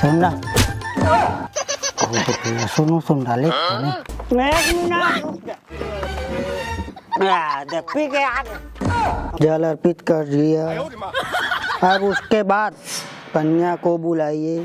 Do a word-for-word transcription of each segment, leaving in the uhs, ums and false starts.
सुन ना। लहसुन उसुन डाले। एक मिनट रुक जा। आ, देख, पी के आ गए। जल अर्पित कर दिया। अब उसके बाद कन्या को बुलाइए।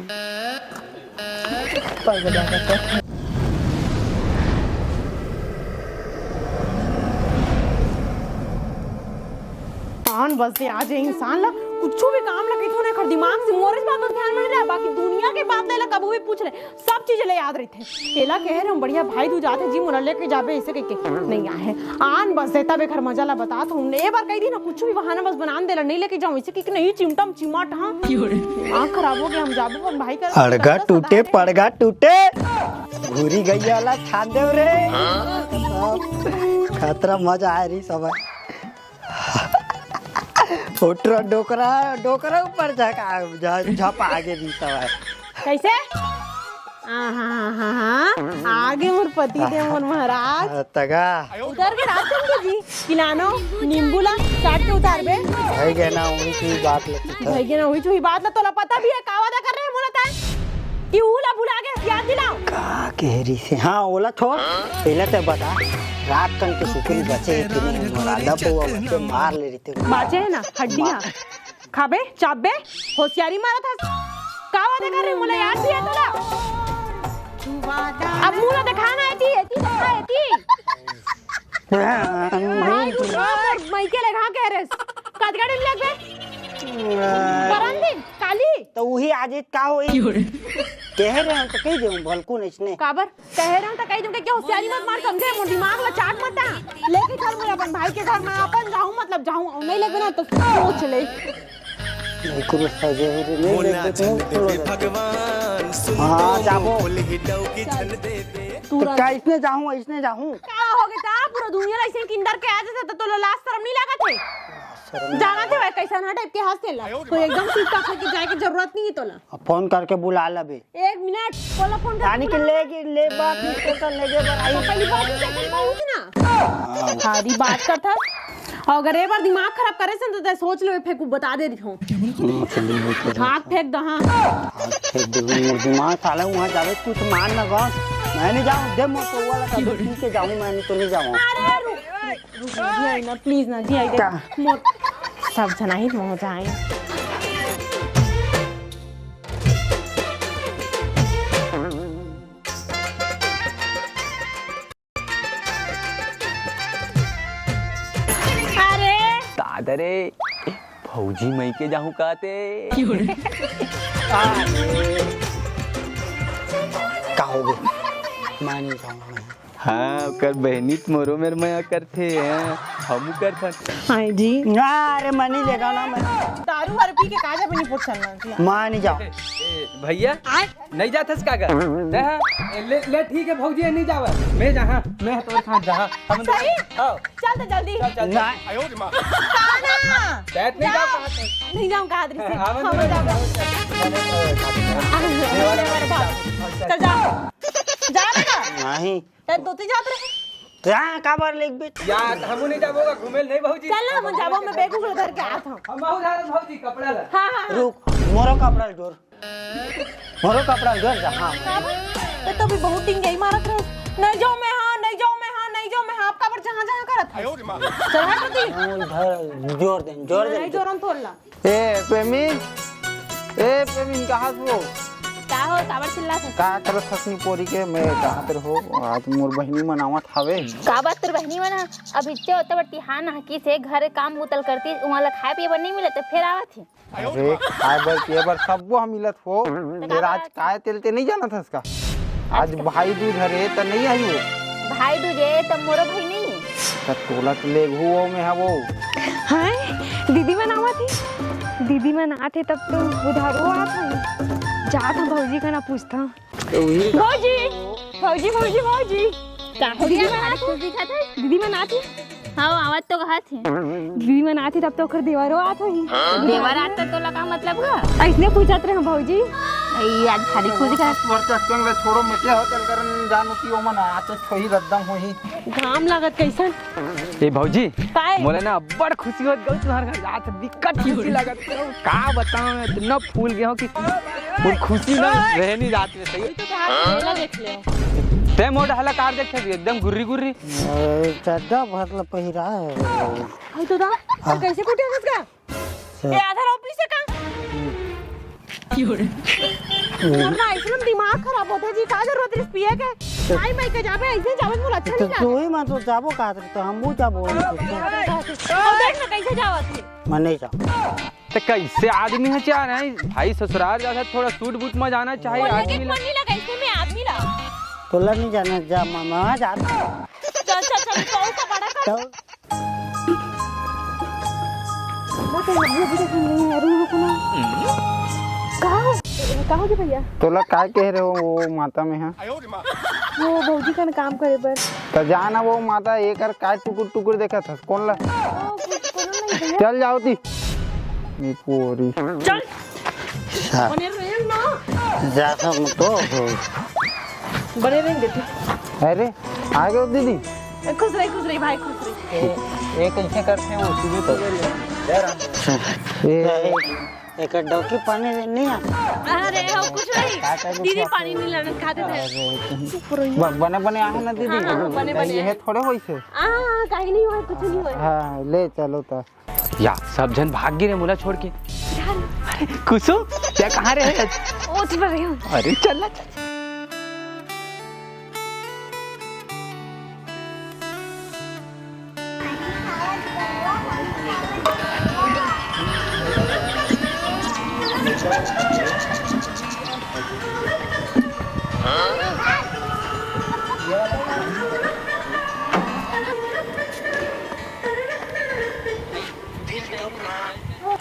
कान बस दे, आज ये इंसान ला कुछ भी काम ला कहिथों ना, एकर दिमाग से मोरे बात ध्यान में नहीं रहा, बाकी दुनिया के बात ले ला कभी भी पूछ ले, सब चीज ले याद रहिथे। एला कहे रहे हम, बढ़िया भाई दूज आथे जी, मोला लेके जाबे, ऐसे कह के नहीं आए। आन बस दे, तब एकर मजा ला बतात हूँ। ए बार कह दी ना, कुछ भी बहाना बस बना दे ला, नहीं लेके जाऊँ, ऐसे कह के नहीं, चिमटम चिमाट, हाँ। दिमाग खराब हो गया, हम जाबो अपन भाई कर अड़गा टूटे, पड़गा टूटे, घूरी गैया ला छान देव रे। खतरा मजा आए रही सब। फोटरा डोकरा, डोकरा ऊपर झका, झ-, झपा आगे भी सब है। कैसे? आहा, हा, हा, हा। आगे मोर पति देव मोर महाराज। तगा। उतार के रात चल के जी, किलानो, नींबू ला, चाट के उतार बे। भाई गए ना, वही की बात लगती है। भाई गए ना, वही की बात ला, तोला पता भी है, का वादा कर रहे हैं, मोला ताय? कि ऊ ला भुला के याद दिलाओ। का कह रही से? हाँ, ओला छोड़। पहले तो बता, रात कन के सुकुन बचे है कि नहीं? मोर आधा पौवा बचे, मार ले रहिते। बाचे है ना, हड्डियाँ। खाबे, चाबे, होशियारी मारत हस। का वादा कर रहे, मोला याद भी है तोला? अब मुंह ना दिखाना है, एती, एती, दिखा, एती। माई, तू का कर, माई के ले, हाँ, कह रहे। कतका दिन लगबे? परन दिन, काली। तो वही आज का होई? कह रहे हम तो कह देऊं, भलकुन इसने। काबर? कहे रहूं त कही दूं कि होशियारी मत मार, समझे? मोर दिमाग ला चाट मत आ। लेके चल मोला अपन भाई के घर में, अपन जाऊं, मतलब जाऊं, नहीं लेके ना तो सोच ले। नहीं करो सजे हो रे, नहीं लेके तो भगवान सुन। हाँ, जाबो। तुरंत। का इसने जाऊं, इसने जाऊं? का हो गया था? पूरा दुनिया ला ऐसे किंदर के आ जाता तो तोला लाज शर्म नहीं लागत है? जाना थे भाई, कैसा ना टाइप के हंस तेला। कोई एकदम सीधा करके जाए की जरूरत नहीं है तोला। अब फोन करके बुला लबे। एक मिनट, कोला फोन कर यानी कि बुला। ले के, ले बात नहीं करता, ले के बात आई। तो पहली बात तो पहली बात ना। हाँ। सारी बात करता। और अगर एक बार दिमाग खराब करे से तो तै सोच लो, फेंक बता दे रही हूँ। हाँ, चलिए, वो तो हाथ फेंक दो, हाँ। हाथ फेंक दो, मोर दिमाग साला वहाँ जावे, कुछ मान ना गौन। मैं नहीं जाऊँ, दे मोर पौवा ला, कभी पी के जाऊँ, मैं नहीं तो नहीं जाऊँ। अरे रुक, रुक, रुक, जी आई ना, प्लीज ना, जी आई दे। का? मोर सब जना ही हो जाए। अरे दादा रे, भौजी मई के जाहूं काते। का हो गए? मैं नहीं जाऊंगा मैं। हाँ, ओकर बहनी त मोरो मेर मया करथे, हाँ, हमू करथन। हाय जी। अरे मैं नहीं लेगा ना मैं। दारू वारू पी के काजा भी नहीं पूछना। मैं नहीं जाऊँ। ए, भैया, आय? नहीं जात हस का गा? नहीं, हाँ। ए, ले, ले, ठीक है भौजी, नहीं जावा। मैं जहाँ, मैं तोर साथ जहाँ। हम सही? हाँ। चल तो जल्दी। चल, चल, चल। नहीं। काना? बैठ नहीं जा। जाओ, कहाँ से? नहीं जाऊँ, कहाँ दृश्य? हाँ, हम जाओ। चल जा। जा बेटा। नहीं। ए, दोती जात रहे। कहाँ काबर लेग बे? यार, हमू नहीं जाबो का घूमे नहीं भौजी। चल ना, हम जाबो, मैं बैग उगल धर के आत हूँ। हम बहुत ज्यादा भौजी कपड़ा ला। हाँ, हाँ, हाँ। रुक, मोरो कपड़ा जोर। मोरो कपड़ा जोर जा, हाँ। काबर? तो, तो भी बहुत दिन यही मारत रहे। नहीं जाऊँ मैं, हाँ, नहीं जाऊँ मैं, हाँ, नहीं जाऊँ मैं, हाँ, आप काबर जहाँ जहाँ करत है? चल हट होती। जोर दे, जोर दे। नहीं जोरन तोड़ ला। ए, पेमिन, ए, पेमिन, कहाँ से हो? का हो, काबर चिल्लात हो? का करत हस नी पोरी के? मैं कहाँ तर हो? आज मोर बहिनी मन आवत हावे। का बात तोर बहिनी मन ह? अभी ते ओते बड़ तिहान ह कि से घर काम बुतल करती, उहाँ ला खाए पिए बर नहीं मिलत, त फेर आवत ही। अरे, खाए बर पिए बर सब्बो ह मिलत हो। त का फेर आज बात? काय तेल ते नहीं जानत हस का? आज भाई दूज हरे त नहीं आई हो। भाई दूज ए त मोरो भाई नहीं। त तोला त लेगहू ओ में हवो। हाय, दीदी मन आवत हे। दीदी मन आथे तब तो उधारो आत होही। जात हूँ भौजी कना पूछता। भौजी, भौजी, भौजी, भौजी। का हो दीदी गया? मन आथे। दीदी मन आथे। हाँ, आवत तो कहा थे। दीदी मन आथे तब तो ओकर देवरो आत होही। देवर आत तो तोला का मतलब का? ऐसने पूछत रहे भौजी। ए, आज खाली खुशी का। तोर चस्कन ले छोड़ो, मेटे हो चल करन जानो कि ओमन आते छोही रद्दम होही। घाम लागत कैसन? ए भौजी, काय? मोला ना अब्बड़ खुशी होत गऊ तुम्हार घर जात, बिकट खुशी लागत। का बताऊं, मैं इतना फूल गया हूँ कि वो खुशी ना रह नहीं जात में सही। तो कहा मेला देख ले। ते मोर हला कार देख, एकदम गुर्री गुर्री। ए, चड्डा भर ल पहिरा है। हाय तो दा, हाँ। कैसे कुटिया घुस गया? ए, आधा राव पीसे का? वरना ऐसे में दिमाग खराब होता है जी, का जरूरत है इस पिए के? आई मैं के जाबे, ऐसे जाबे, मोला अच्छा तो नहीं तू ही मैं तो जाबो का, तो हम वो जाबो। और देख ना कैसे जावत है। मैं नहीं जाऊँ। तो कैसे आदमी है चाह रहे हैं भाई, ससुराल जाता थोड़ा सूट बूट में जाना चाहिए। आदमी ला। नहीं लगा इसमें, मैं आदमी ला। तोला नहीं जाना, जा मामा जा। चल चल चल, कौन सा बड़ा का? तो कहाँ हो, कहाँ हो जी भैया? तोला काय कह रहे हो वो माता में है? वो भौजी का काम करे बर। तो जा ना वो माता, एक और काय टुकुर टुकुर देखा था, कौन ला? ओ, कुछ कोनो नहीं भैया। चल जाओ ती। ये पोरी। चल। सा- बने रहे ना। जा सब तो हो। बने रहे बेटी। अरे, आ गए दीदी। खुश रही, खुश रही भाई, खुश रही। ए, ए कैसे करते हैं वो सीधे तो? ए, एक डौकी पानी नहीं आ। अरे हो कुछ नहीं। दीदी पानी नहीं लाना, खा देते हैं। ब-, बने बने आओ ना दीदी। हाँ, हाँ, बने बने। ये थोड़े होइसे। हाँ, हाँ, कहीं नहीं हुआ, कुछ नहीं हुआ। हाँ, ले चलो तो। या, सब झन भाग गे रे मोला छोड़ के। अरे, कुसुम, क्या कहाँ रहे? ओ, उसी पर रही हूँ। अरे, चल ना, चल।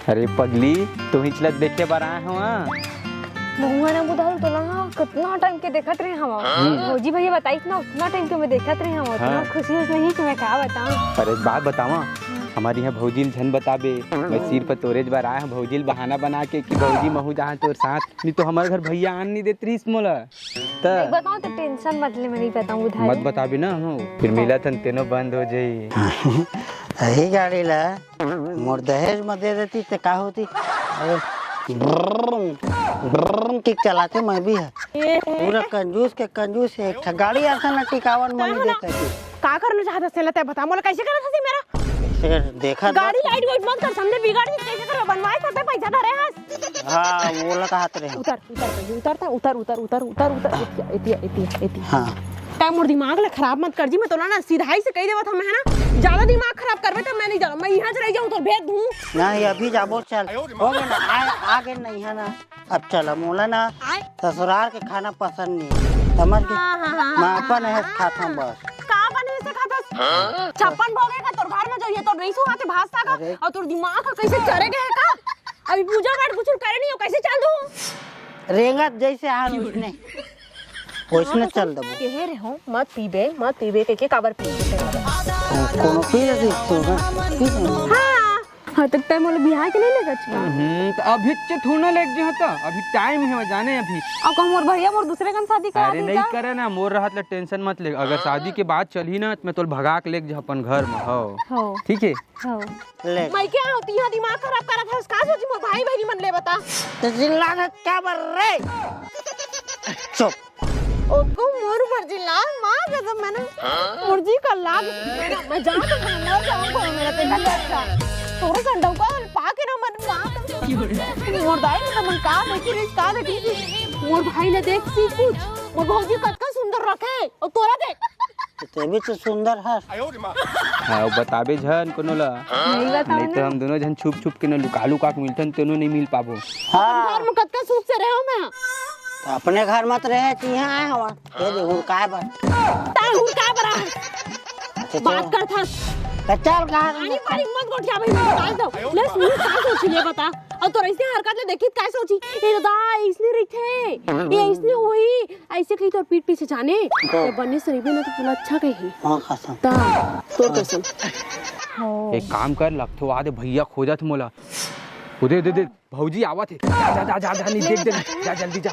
अरे पगली, तुहिच ला देखे बर आए हव। महुआ ना बुधाल तोला ना कितना टाइम के देखत रहे हव। हम्म। भौजी भैया बताइस ना, उतना टाइम के मैं देखत रहे हव, उतना हाँ। खुशी होइस नहीं कि मैं का बताऊं। पर एक बात बतावा, हमारे यहाँ भौजी ल झन बताबे, मैं सिर्फ तोरेच बर आए हव भौजी ल बहाना बना के कि भौजी महू जहाँ तोर साथ, नहीं तो हमारे घर भैया आन नहीं देत रहिस मोला। त नहीं बताऊं तो टेंशन मत ले, मैं नहीं बताऊं उधार। मत बताबे ना, हो फिर मिला थन तेनो बंद हो जाई। यही गाड़ी ला मोर दहेज में दे देती त का होती? अरे, ब्रम, ब्रम किक चलाते मैं भी है। पूरा कंजूस के कंजूस है, एक ठा गाड़ी ऐसा ना टिकावन मनी देता है। का करना चाहता से लता बता, मोला कैसे करत हसी मेरा? कैसे कर, देखा गाड़ी लाइट वाइट मत कर, समझे बिगाड़ के कैसे कर बनवाए सकते पैसा धरे हस। हाँ, वो लगा हाथ रहे। उतर, उतर, पहले उतर, ता, उतर, उतर, उतर, उतर, उतर, एतिया, एतिया, एतिया, एतिया। हाँ। तै मोर दिमाग ला खराब मत कर जी, मैं तोला ना सीधाई से कह देवत हूँ, मैं है ना, ज्यादा दिमाग खराब करबे तो मैं नहीं जाना, मैं यहाँ से रह जाऊँ तो भेज दूँ। नहीं, अभी जाबो, चल। हो गया ना, आ, आ गए नहीं है ना, अब चल, मोला ना ससुराल के खाना पसंद नहीं है, समझ गए? हाँ, हाँ, हाँ, मैं हाँ, अपन हाँ, है हाँ। खाता हूँ बस। का बने से खाता? हाँ? छप्पन भोगे का तोर घर में जो ये तो नहीं सुहाते भात साग अरे। और तोर दिमाग का कैसे चरे गए का? अभी पूजा पाठ कुछ करे नहीं हो, कैसे चल दूँ? रेंगत जैसे हाल उसने, उसने चल देबो। कहे रहे हो, मत पीबे, मत पीबे, के, के काबर पीबे? कोनो पी लेती तो ना, पी लेती। हाँ। हाँ, तब तक मोला बिहार के नहीं लेगा चुका। हम्म, तो अभी से थोड़ा ना लेके जो होता, अभी टाइम है, जाने अभी। अब कहूँ मोर भैया मोर दूसरे कन शादी करा अरे दी नहीं का? करे ना, मोर रहत ले टेंशन मत ले। अगर शादी के बात चलही ना, तो मैं तोल भगा के लेके जा अपन घर में, हो। हो। ठीक है? हो। ले। मैं क्या होती यहाँ दिमाग खराब करा था, उसका सोची मोर भाई बहनी मन ले बता। तो चिल्ला ना क्या बर रे? चुप। ओको मोर मर्जी लाग, माँ कसम मैंने मर्जी कर लाग। मैं जा तो मैं मर जाऊँ, कोई मेरा तेरा अच्छा। तोरे संडौका पा के ना मन माँ कसम। मोर दाई ने तो मन का देखी रे, का देखी थी? मोर भाई ने देख सी कुछ, मोर भौजी कतका सुंदर रखे, और तोरा देख। तो तें भी तो सुंदर हस। हाँ, वो बताबे झन कोनो ला। नहीं बताओ नहीं तो ना। हम दोनों झन छुप छुप के ना लुका लुका के मिलथन, तेनो नहीं मिल पाबो। हाँ। घर में कतका सुख से रहो मैं। तो अपने घर मत रहे, तो यहाँ आए हवा। ये दे हुड़काए बर। तार हुड़काए बर आ। अच्छा, बात चल। कर था। तो चल कहाँ आनी पानी मत गोठिया भाई, मैं बता दो। ले सुन, का सोची ले बता। और तो ऐसे हरकत ले देखी, का सोची? ए दादा, इसने रही थे। ये इसने हुई। ऐसे कहीं तोर पीठ पीछे जाने, तो तो बने से रहिबे ना तो तोला अच्छा कही। हाँ, कसम। ता, तोर कसम। हो। एक काम कर, लखथो आ दे, भैया खोजत मोला। ओ दे, दे, दे, भौजी आवत हे। जा, जा, जा, जा, जा, नहीं, देख, देख, जा, जल्दी जा।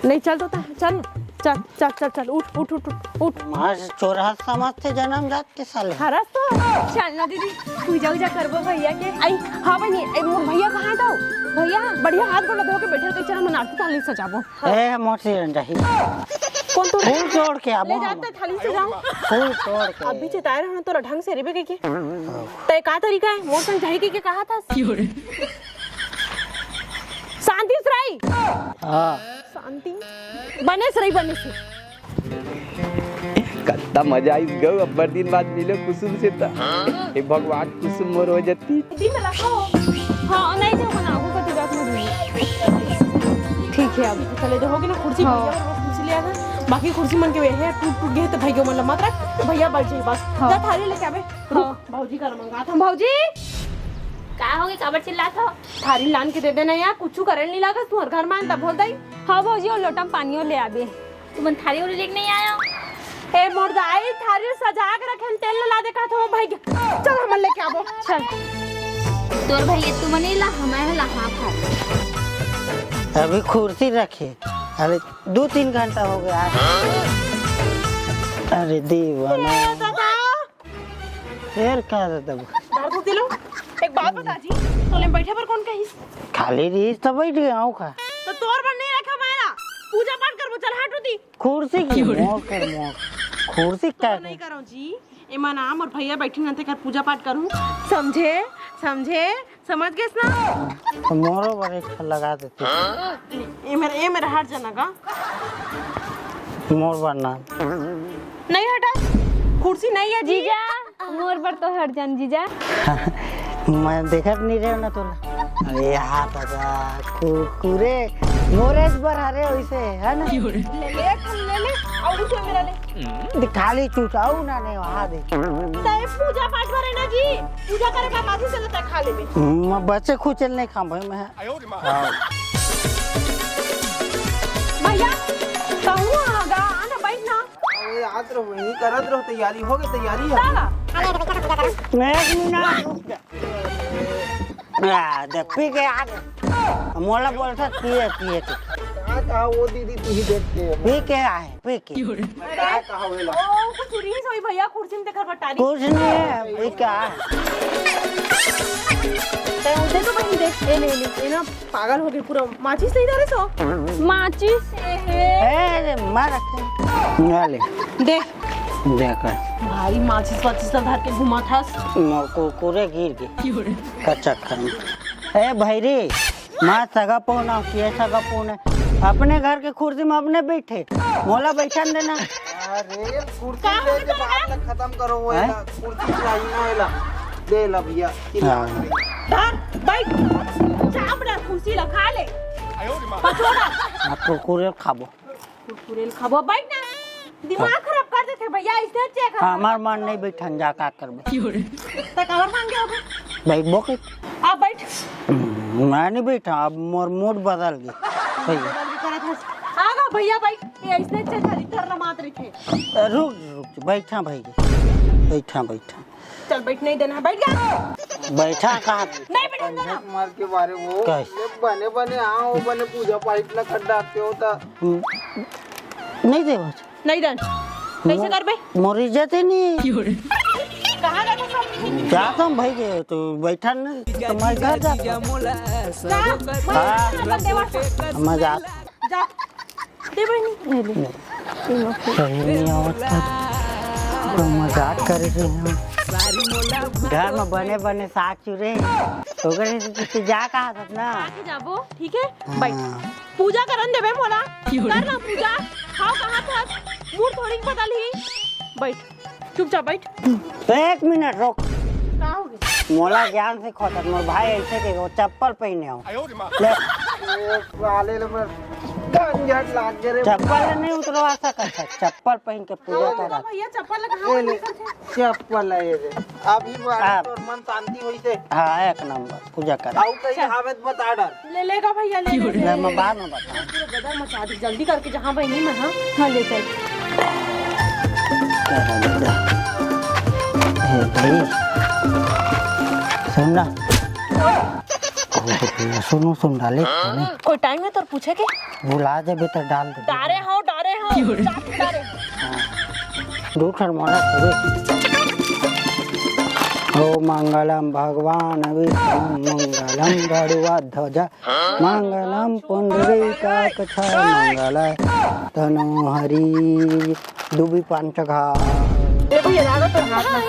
नहीं, चल तो, चल, चल, चल, चल, चल, उठ, उठ, उठ, उठ। मार चोरहा समझथे जनम जात के साले। हरस तो। चल ना दीदी, पूजा उजा करबो भैया के। आई, हाँ बहिनी, ए, मोर भैया कहाँ हे तो? भैया, बढ़िया हाथ गोड़ धो के बैठल के, चल, हमन आरती थाली सजाबो। ए, मोर से रंजाही। कौन तोड़? फूल तोड़ के आबो ले हम। जाते थाली सजाओ। फूल तोड़ के। अभी चेताए रहना तोला ढंग से रेबे के। तय का तरीका है? मोर संग जाही के, के कहा था? शांति से रही। हाँ। शांति। बने से रही, बने से। कत्ता मजा आइस गो, अब्बड़ दिन बाद मिले कुसुम से त। हे भगवान, कुसुम मोर हो जती। दी में रखो। हाँ, नहीं तो बना, वो कति बात नहीं। ठीक है, अब चले जो होगी ना कुर्सी, हाँ। भैया वो कुर्सी लिया था, बाकी कुर्सी मन के वे है, टूट टूट गए तो भैया मन ला मत रख, भैया बैठ जाए बस। हाँ। जा थाली लेके आवे। रुक, हाँ। भौजी का मंगा था। भौजी, का होगे, काबर चिल्लात हो? थारी लान के दे देना यार, कुछ करे नहीं लगा, तू हर घर में आन तब बोल दई। हाँ भौजी, वो लोटा में पानी ले आबे। तुमन थारी उरी लेके नहीं आयो? ए मोर दाई, थारी सजा के रखे, तेल ला दे कहत हो भाई। चल, हमन लेके आबो। चल। तोर भैया तुमन ही ला, हमें ला, हाँ, थारी। अभी कुर्सी रखे, अरे दो तीन घंटा हो गया। अरे दीवाना। ए दादा। फिर का दादा? दारू दे लो। एक बात बता जी, तोले बैठे पर कौन कहिस? खाली रहिस त बैठ गया हूँ का। तो तोर पर नहीं रखा मायरा। पूजा पाठ करबो, चल हट उती। कुर्सी की मोर कर मोर। कुर्सी का? नहीं करो जी। एमा नाम और भैया बैठी ना, तेकर पूजा पाठ करूँ। समझे? समझे? समझ गेस ना? तो मोरो बर एक ठन लगा देते। ए मेरे, ए मेरे हट जाना का? मोर बर ना। नहीं हटा, कुर्सी नहीं है जी। जीजा, मोर बर तो हट जान जीजा। मैं देखत नहीं रहे ना तोला। अरे हाँ दादा, कुरकुरे मोरे बर हरे वैसे, है ना? ले ले, ले ले, और उसे मेरा ले। दे, खाली चुचाऊ ना ने वहा दे। तय पूजा पाठ करे ना जी, पूजा करे का माथी से लेता खा लेबे। म-, बच्चे खुचल नहीं खाम भाई मैं। हाँ। भैया, कहूँ आगा, आना बैठ ना। अरे, आत रहो, यही करत रहो, तैयारी हो गई, तैयारी है। ता। मैं ना रुक जा। आ, दे, पी के आ गए। मोला बोलता पिए, पिए के। कहाँ, कहाँ वो दीदी, तू ही देखते हो। पी के आए, पी के। अरे, कहाँ, कहाँ वो ला? ओ, कुछ चुरी ही सोई भैया, कुर्सी में देखा बटारी। कुछ नहीं है, पी के आए। ते उठे तो बहिन देख, ए ले, ले, ए ना, पागल हो गई पूरा। माचिस नहीं धरे सो? माचिस, ए हे। ए, रे, मार रखे। ना ले। दे। देखा। भाई, माचिस वाचिस सब धर के घुमा था। मोर कुरकुरे गिर गए। का चक्कर में। ए भैरी, माँ सगा पहुना, के सगा पहुना। अपने घर के कुर्सी में अपने बैठे। मोला बैठन देना। अरे, कुर्सी का लेके होता बात है? ला खत्म करो, वो हैं? एला, कुर्सी चाहिए ना, एला। दे ला भैया, तीन हाँ। लाख में। धर, बैठ। चाप ना, कुर्सी ला खा ले। पछोड़ा। आप कुरकुरे खाबो। कुरकुरे खाबो, बैठ ना। दिमाग खराब कर देथे भैया, इसने चेक कर। हाँ, हमार मन नहीं बैठन जा, का करबे? त काबर मांगे होबे? बैठबो के। आ बैठ। हम्म, मैं नहीं बैठा, अब मोर मूड बदल गया भैया। बदल के करत हस। आ गा भैया, बैठ। ये इसने चेक कर, इधर ना मात रखे। रुक, रुक, बैठा भाई, बैठा, बैठा। चल, बैठ नहीं देना है, बैठ जा। बैठा कहाँ? नहीं बैठने देना। मार के बारे वो कैसे? ले बने बने आओ, बने पूजा पाठ ना कर डालते हो ता। हम्म। नहीं देवा। नहीं देना। कैसे मो-, करबे? मोर इज्जत ही नहीं। कहाँ जाता सब? जाता हूँ भाई के, तो बैठा नहीं, तो मैं घर जाता हूँ। जा, हाँ। मैं देवा। मैं जाता। जा। दे बहिनी। नहीं, नहीं। सही नहीं आवत था। तो मजाक करे रहे हैं। घर में बने बने साग चूरे। ओकरे से तू जा कहा था ना? आके जाबो, ठीक है? हाँ। बैठ। पूजा करन देबे मोला। कर ना पूजा। खाओ कहाँ था? मूड थोड़ी बदल ही। बैठ। चुपचाप बैठ। एक मिनट रुक। का हो गया? मोला ज्ञान से खोटत, मोर भाई ऐसे के वो चप्पल पहने हो। ले। ए, साले ले मैं गंजट लाग गए रे। चप्पल ले नहीं उतरवा सकत है, चप्पल पहन के पूजा चलो, करा। भैया, चप्पल लगा, ए, ले, चप्पल है ये दे। अभी बात आप तोर मन शांति होई से। हाँ, एक नंबर, पूजा कर। आऊ कहीं चल। आवे तो बता डर। ले लेगा भैया, ले ले, ले, ले। मैं बाद में बताऊँ। पूरा गदर मचा दी, जल्दी करके जहाँ बहनी में, हाँ? हाँ, ले चल। हे भाई, सुन ना। लहसुन उसुन डाले थे ना। कोई टाइम है तोर पूछे के? भुला जाबे त डाल दे। डारे हव, डारे हव, डारे हव। दू ठन मोला सुरे। ओ मंगलम भगवान विष्णु मंगलम गरुड़ा ध्वजा मंगलम पुंडरीकाक्ष मंगल तनोहरी। डूबी पान चघा। देखो ये लागत तो हाथ में।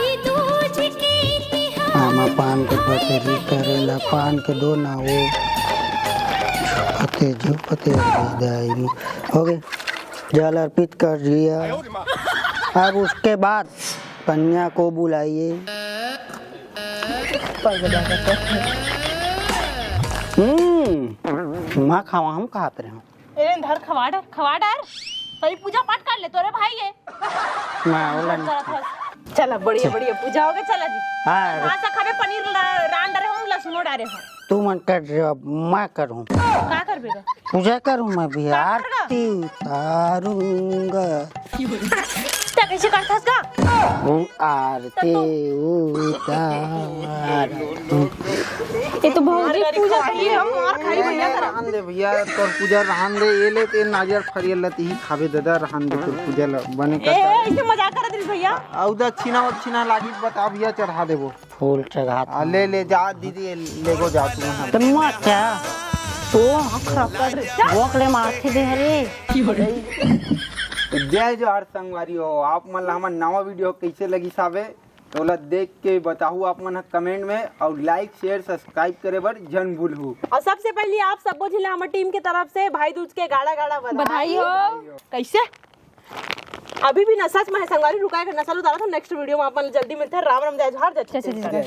आमा पान के पतरी, करेला पान के दो ना वो। झुपते झुपते दाई मु-, हो गए। जल अर्पित कर दिया। अब उसके बाद कन्या को बुलाइए। हम्म, माँ खावा हम खात रहे हूँ। एरे धर खवा डर, खवा डर। तई पूजा पाठ कर ले, तोरे भाई है। मैं बोला नहीं। चला, बढ़िया, बढ़िया पूजा हो गया, चला जी। हाँ। माँ सा खाबे पनीर ला-, रान डरे हूँ, लहसुनो डारे हूँ। तू मन कर रहे हो, अब मैं करूँ। का करबे गा? पूजा करूँ मैं भी, का करगा? आरती उतारूंगा। त कैसे करथस गा? वो आरती उतार। ये तो भौजी पूजा करिए, हम मार खाई भैया करा। रहन दे भैया, तोर पूजा रहन दे, ये ले ते नारियल फरियल ला तिही खाबे दादा, रहन दे तोर पूजा ला, बने ए, कर। ऐसे मजाक करत रहिस भैया। अउ दक्षिणा वक्षिणा लागी बता भैया, चढ़ा देबो। फूल चढ़ात आ, ले, ले जा दीदी, ये ले गो जा तू यहाँ। त मैं क्या? तो आँख खराब कर रहे। जा। भोंक ले मारथे दे रे। जय जोहार संगवारी हो, आप मन ला हमर नवा वीडियो कैसे लगी साबे, तोला देख के बताहू आप मन ह कमेंट में, और लाइक, शेयर, सब्सक्राइब करे बर झन भूलहू। और सबसे पहले आप सबो झिन ला हमर टीम के तरफ से भाई दूज के गाड़ा गाड़ा बधाई। बधाई हो। कैसे? अभी भी नशा में है संगवारी, रुका है नशा उतारा था। नेक्स्ट वीडियो में आप मन ला जल्दी मिलते हैं। राम राम, जय जोहार, जय जय छत्तीसगढ़।